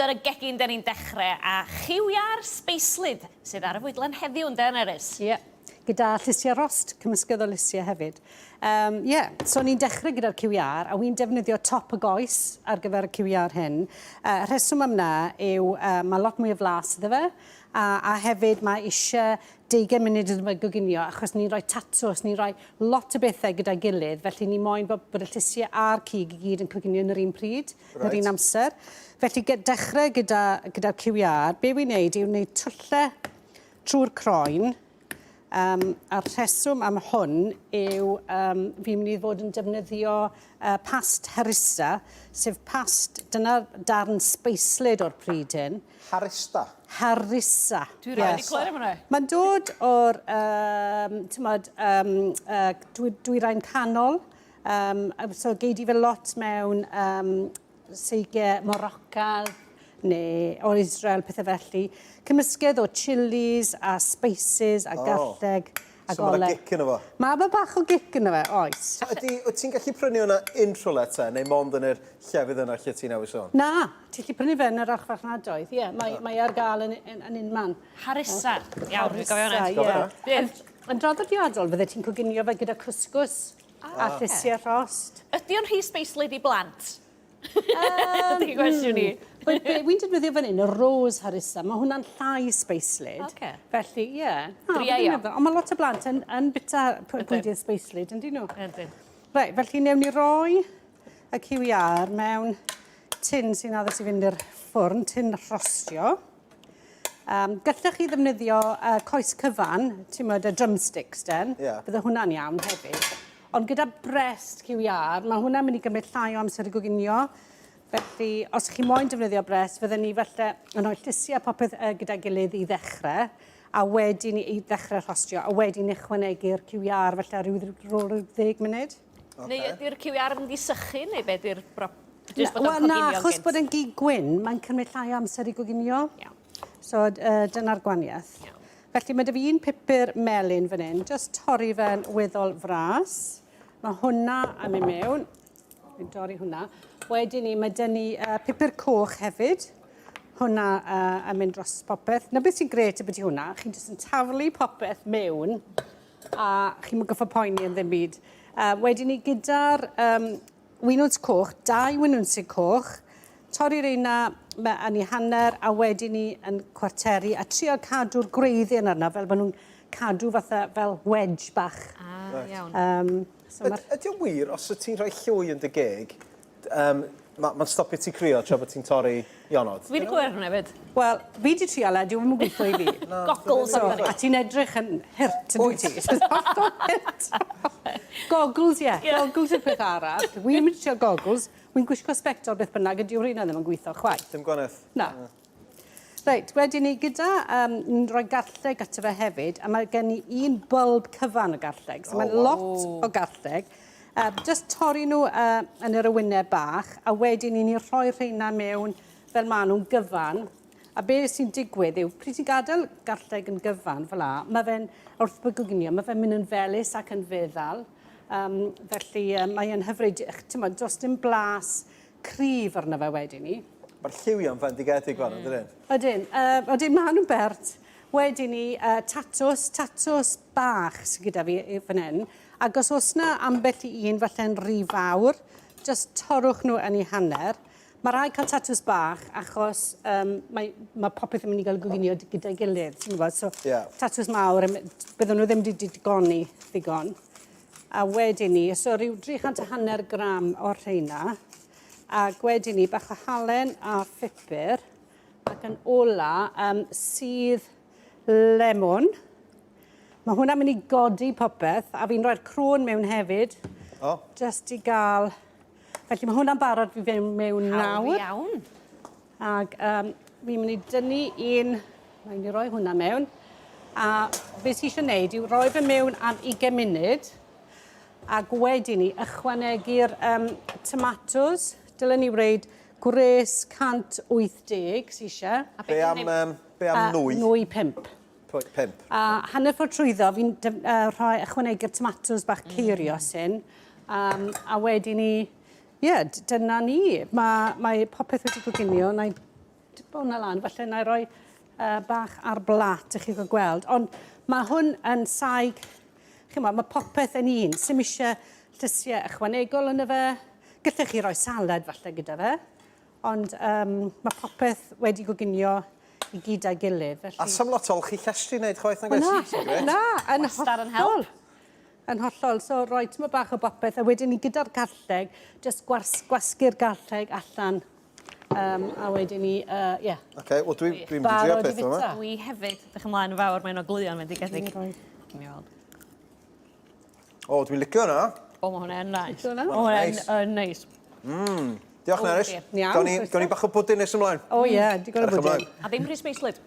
Ond yn y gegin 'den ni'n dechre, a chyw iâr sbeislyd sydd ar y fwydlen heddiw ynde Nerys? Ie. Gyda llysiau rost, cymysgedd o lysiau hefyd. Yym ie, so ni'n dechrau gyda'r cyw iâr, a wi'n defnyddio top y goes ar gyfer y cyw iâr hyn. Uh, rheswm am na yw uh, mae lot mwy o flas iddo fe, a, a hefyd mae eisiau deugain munud iddo fe goginio, achos ni'n rhoi tatws, ni'n rhoi lot o bethau gyda'i gilydd, felly ni moyn bod, bod y llysiau a'r cig i gyd yn coginio yn yr un pryd, right. yn yr un amser. Felly dechrau gyda'r gyda cyw iâr, be wi'n neud yw wneud twllau trwy'r croen, um, a'r rheswm am hwn yw um, fi'n mynd i fod yn defnyddio uh, past harissa, sef past, dyna'r darn sbeislyd o'r pryd hyn. Harista? Harissa. Dwi'n rhaid i clywed am hwnna. Mae'n dod o'r, um, tymod, um, uh, dwy, dwyrain canol, um, so gei di fe lot mewn um, seigiau Morocca neu o'r Israel, pethau felly. Cymysgedd o chilies a spices a oh. garlleg a so golau. So mae'n gic yno fo? Mae ma bach o gic yno fe, oes. So ydy, wyt ti'n gallu prynu hwnna unrhyw le te, neu mond yn yr llefydd yna lle ti'n newid sôn? Na, ti'n gallu prynu fe yn yr archfarchnadoedd, ie. Yeah, mae, mae ar gael yn, yn, yn unman. Harissa. Iawn, dwi'n gofio hwnna. Ie. Yn, yn draddodiadol, fydde ti'n coginio fe gyda cwsgws Ah. A llysiau rhost. Ydy o'n rhy sbeislyd i blant? Ydy gwestiwn i. Wel, be wy'n defnyddio fan hyn, y rose harissa, mae hwnna'n llai sbeislyd. Ocê. Felly, ie. Yeah. Dria i o. Ond mae lot o blant yn, yn bita bwydydd sbeislyd, yn dyn nhw? Ydyn. Reit, felly newn ni roi y cyw iâr mewn tin sy'n addas i fynd i'r ffwrn, tin rhostio. Um, gallech chi ddefnyddio uh, coes cyfan, ti'n modd, y drumsticks den. Yeah. Bydde hwnna'n iawn hefyd. Ond gyda brest cyw iâr, mae hwnna'n mynd i gymryd llai o amser i goginio. Felly, os chi moyn defnyddio brest, fydden ni falle yn rhoi llysiau popeth uh, gyda'i gilydd i ddechrau, a wedyn i ddechrau rhostio, a wedyn ychwanegu'r cyw iâr falle rhyw rôl rhyw ddeg munud. Okay. Neu ydy'r cyw iâr yn mynd i sychu, neu be di'r bro... Jyst bod o'n Wel na, coginio'n achos gynt. bod e'n gig gwyn, mae'n cymryd llai o amser i goginio. Iawn. So uh, dyna'r gwaniaeth. Iawn. Felly mae 'da fi un pupur melyn fan hyn, just torri fe'n weddol fras. Mae hwnna am mynd mewn. Fi'n dorri hwnna. Wedyn ni, mae 'da ni uh, pupur coch hefyd. Hwnna uh, yn mynd dros popeth. Na beth sy'n gret ambyti hwnna, chi'n jyst yn taflu popeth mewn a chi'n gorfod poeni am ddim byd. Uh, wedyn ni gyda'r um, Winwns coch, dau winwnsyn coch, torri reina yn ei hanner a wedyn ni yn cwarteru a trio cadw'r gwreiddyn arno fel maen nhw'n cadw fatha fel wedge bach. Ah, right. iawn. Um, so Yd, ydy o'n wir, os wyt ti'n rhoi llwy yn dy geg, um, mae'n ma stopio ti crio tra bod ti'n torri ionod? Fi wedi clywed hwnna hefyd. Wel, fi 'di trial e, dyw e ddim yn gweithio i fi. Goggles So, amdani. a ti'n edrych yn hurt yn dwyt ti? Hollol hurt. Goggles, ie. Ie. Goggles yw'r peth arall. Wi'n mynd i trio goggles. Wi'n gwisgo sbectol beth bynnag, a dyw rheina ddim yn gweithio chwaith. Dim gwahaniaeth. Na. Reit, wedyn ni gyda, um, ni'n rhoi garlleg ato fe hefyd, a mae gen i un bulb cyfan o garlleg, so oh, mae'n wow. lot o garlleg. Uh, just torri nhw uh, yn yr ewineb bach, a wedyn ni ni rhoi rheina mewn fel maen nhw'n gyfan. A be sy'n digwydd yw, pryd ti'n gadael garlleg yn gyfan fel la, mae fe'n, wrth bygoginio, mae fe'n mynd yn felys ac yn feddal. Um, felly um, mae e'n hyfryd, ti'n does dim blas cryf arno fe wedyn ni. Mae'r lliwiau'n fendigedig fan, mm. ydyn? Ydyn, uh, ydyn, maen nhw'n bert. Wedyn ni, uh, tatws, tatws bach sydd gyda fi fan hyn. Ac os oes na ambell i un falle'n rhy fawr, just torrwch nhw yn ei hanner. Mae rhaid cael tatws bach achos um, mae, mae popeth yn mynd i gael goginio gyda'i gilydd, ti'n gwybod? So, yeah. tatws mawr, byddwn nhw ddim wedi digoni ddigon. A wedyn ni, so rhyw 300 hanner gram o'r rheina. Ac wedyn ni, bach o halen a phupur. Ac yn ola, um, sydd lemon. Mae hwnna'n mynd i godi popeth, a fi'n rhoi'r crôn mewn hefyd. Oh. Just i gael Felly mae hwnna'n barod fi fewn mewn Hawdd nawr. iawn. Ac um, fi'n mynd i dynnu un, mae'n mynd i roi hwnna mewn. A beth sy'n eisiau gwneud yw rhoi fe mewn am 20 munud ac wedyn ni ychwanegu'r um, tomatos. Dylen ni wneud gwres 180 sy eisiau. A Be am, um, be am nwy? Nwy 5. 5. A hanner ffordd trwyddo, fi'n uh, rhoi ychwanegu'r tomatos bach ceirios hyn. Um, a wedyn ni, ie, yeah, dyna ni. Mae, mae popeth wedi coginio. Na i Tipo hwnna lan, falle na i roi bach ar blat i chi gael gweld. Ond mae hwn yn saig, chi'mod, mae popeth yn un. Sim eisiau llysiau ychwanegol yno fe. Gallech chi roi salad falle gyda fe. Ond um, mae popeth wedi goginio i gyd â'i gilydd. Felly... A sam lot o olchi llestri wneud chwaith nag oes? Na, na, yn Wastad yn hollol. help. Yn hollol. So roi tyma bach o bopeth, a wedyn ni gyda'r garlleg, jyst gwas, gwasgu'r garlleg allan. A wedyn ni, yeah. Oce, wel dwi'n dwi mynd i drio Barod i peth yma. fita. Dwi hefyd, edrych ymlaen yn fawr, mae'n ogleuo'n fendigedig. Dwi'n rhoi- Give mi weld. O, dwi'n licio hwnna. O, mae hwnna'n nice. Licio hwnna? Ma' hwnna'n Nice. yn neis. Diolch, Nerys. dear. Iawn, Gawn ni, croeso. gawn ni bach o bwdin nes ymlaen. O ie, digon o Edrych bwdin. ymlaen. A ddim rhy sbeislyd.